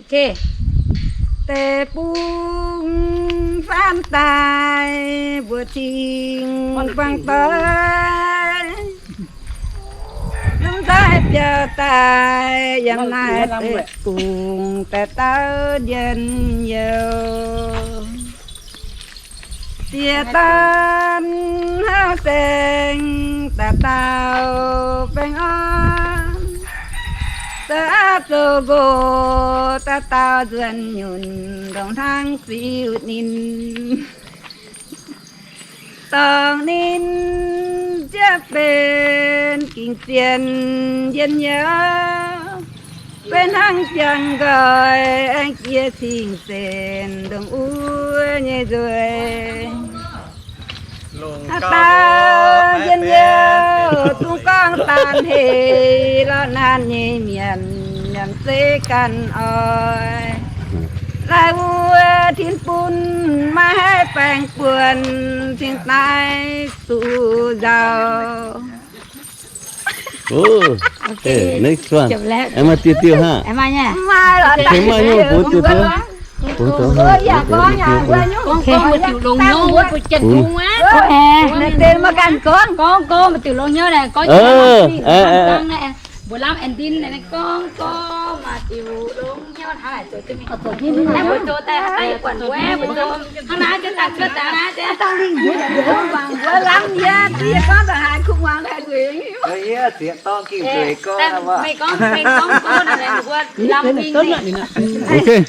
Deix bung faanv daaih mbuoqc cing buangh doix, lomh nzoih biaux daaih yiem naaiv deix bung daaih dauh njien-youh. Siex dorn hauv saeng dauh dauh baengh orn, zoux aqv zoux nqox dauh dauh nzuonx nyunc ndongc hnangv ziux ninh. Dorngc ninh ziouc benx gingh zien njien-youh, benx hnangv jangx nqoi aengx jiex cing-zen ndongc wuov nyei nzueic. Haaix dauh njien-youh zungv gorngv daan heix lorqc, naanc nyei mienh nyanc zeiv ganh oix. Laaix wuov tin-bun maiv haih baengh buonc cingx daaih zuqc nzauh. Next one. Maaih diuh diuh hnangv. Maaih nyungc bungx diuh diuh. Bungx diuh hnangv. Gorngv, gorngv, mbuo diuc longx hnyouv, mbuo janx-kungx aqv. Gorngv, gorngv, mbuo diuc longx hnyouv naaic, gorngv, mbuo lamh aengx ndin naaic, gorngv, gorngv, maaih diuc longx hnyouv hnangv naaic zoux jienv mingh. Naaiv mbuo zoux daaih, daaih buatc mbuo, mbuo zoux hnangv naaiv jienv daaih cuotv daaih naaiv jienv. Mbuo lamh yie, yie gorngv daaih haaix kuv muangx daaih nzueic. Meih gorngv, meih gorngv, gorngv naaic mbuo lamh mingh. Ok.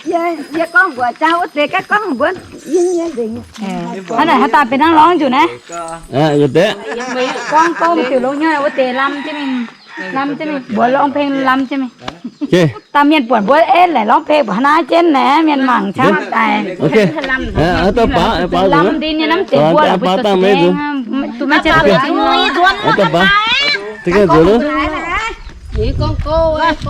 Yie, yie gorngv mbuox jauv wuov deix ganh gorngv mbuox yie nyei nzengc. Hnangv naaic haaix dauh benx hnangv lorngx nzunc naaiv. Gorngv, gorngv diuc longx hnyouv wuov deix lamh jienv mingh. Lamh jienv mingh, mbuox lorngx peng lamh jienv mingh. Dauh mienh buonc mbuo ei laaic lorngx peng mbuox hnangv naaiv jienv naaiv mienh mangc camv daaih. Lamh ndin nyei lamh deix mbuo lorqc mbuo zuqc dengh. Duqv maiv jienv